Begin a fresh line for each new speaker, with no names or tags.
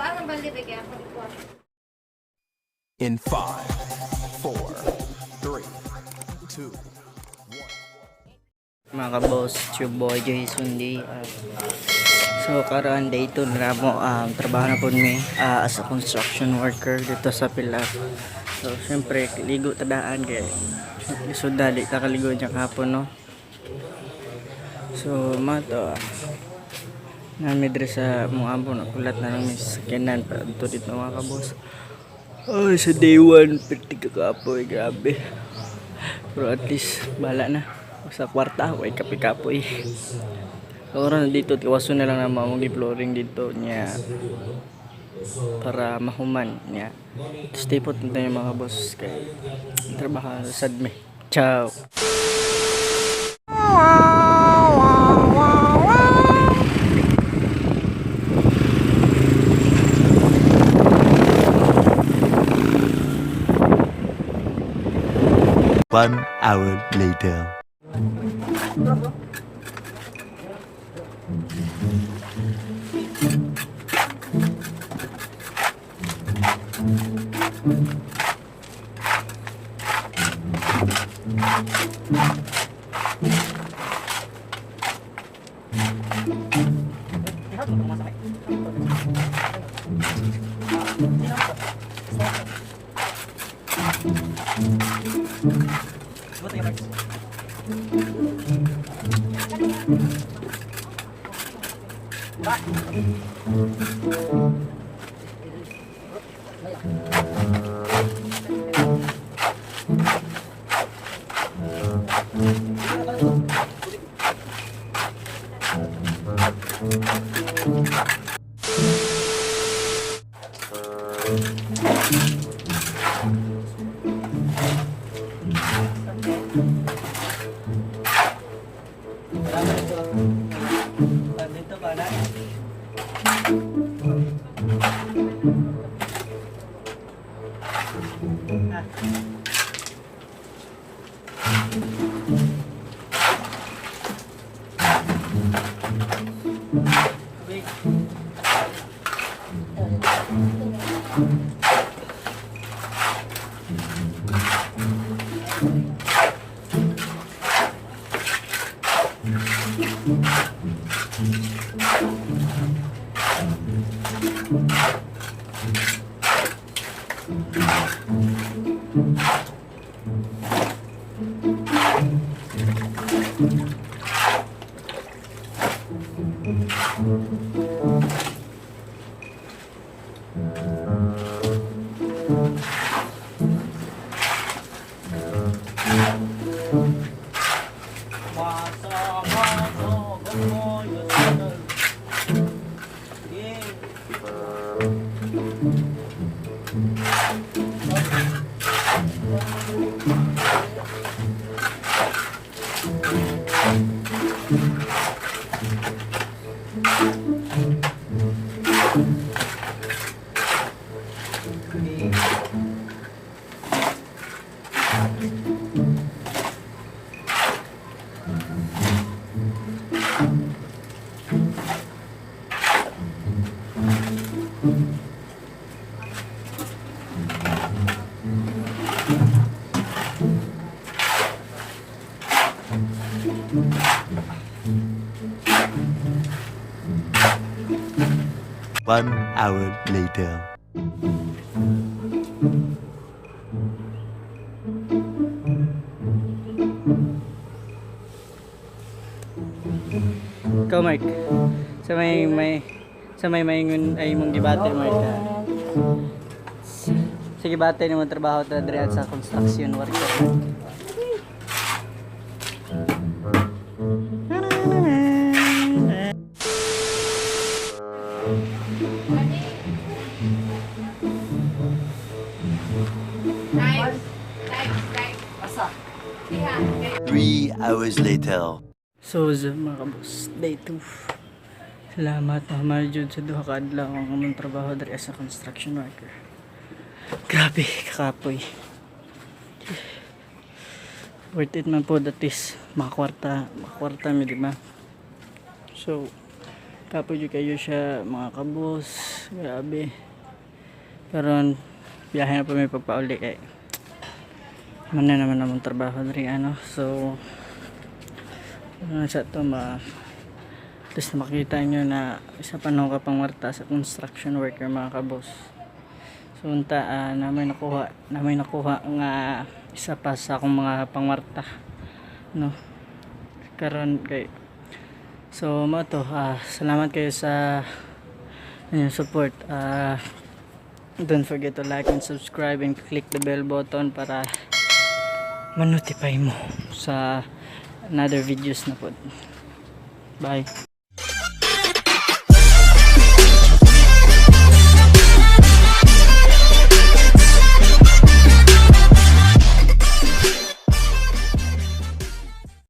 Kuha ang balde ba kaya ako kuha.
In five, four, three, two,
Mga ka-boss, it's your boy Jason D. So karon day 2 na mo, trabaho na po mi as a construction worker dito sa Pilar. So syempre ligo tadaan kay lisod na di ta kaligo niya kahapon, no. So mga to nami diri sa mong amo na kulat na lang mi sa sakyanan para dito dito, mga ka-boss. Ay, sa day 1, perti kakapoy, grabe. Pero at least, bahala na. Sa kwarta, way kapoy-kapoy. So, oras dito, tiwaso na lang na mamong flooring dito niya para mahuman niya. Stay put na tayo, mga boss, kay trabaho sad me. Ciao!
1 hour later.
Dito ba na? Tubig. Masa, masa, gamoy, gamoy. Yeah.
1 hour later.
Ikaw, Mark. Sa may maingon ay mong gibate, Mark, ha? Sige, bate nimo trabaho ta diri at sa construction worker.
Times. Times. Times.
Asa?
Diha.
3 hours later.
So, sa mga kabos, day 2. Salamat, Mama Jud, sa duha ka adlaw ang among trabaho diri sa construction worker. Grabe, kakapoy. Worth it man po, that is makakwarta, makakwarta mi, di ba? So, kapoy jud kayo siya, mga kabos. Grabe. Pero biyahe na pa may pagpauli kay man na naman namang trabaho diri ano. So ano sa to ma at least makita nyo na isa pa no ka pangwarta sa construction worker, mga kabos. So unta na may nakuha nga isa pa sa akong mga pangwarta no karon kay. So mo to, salamat kayo sa inyong support. Don't forget to like and subscribe and click the bell button para ma-notify mo sa another videos na po. Bye.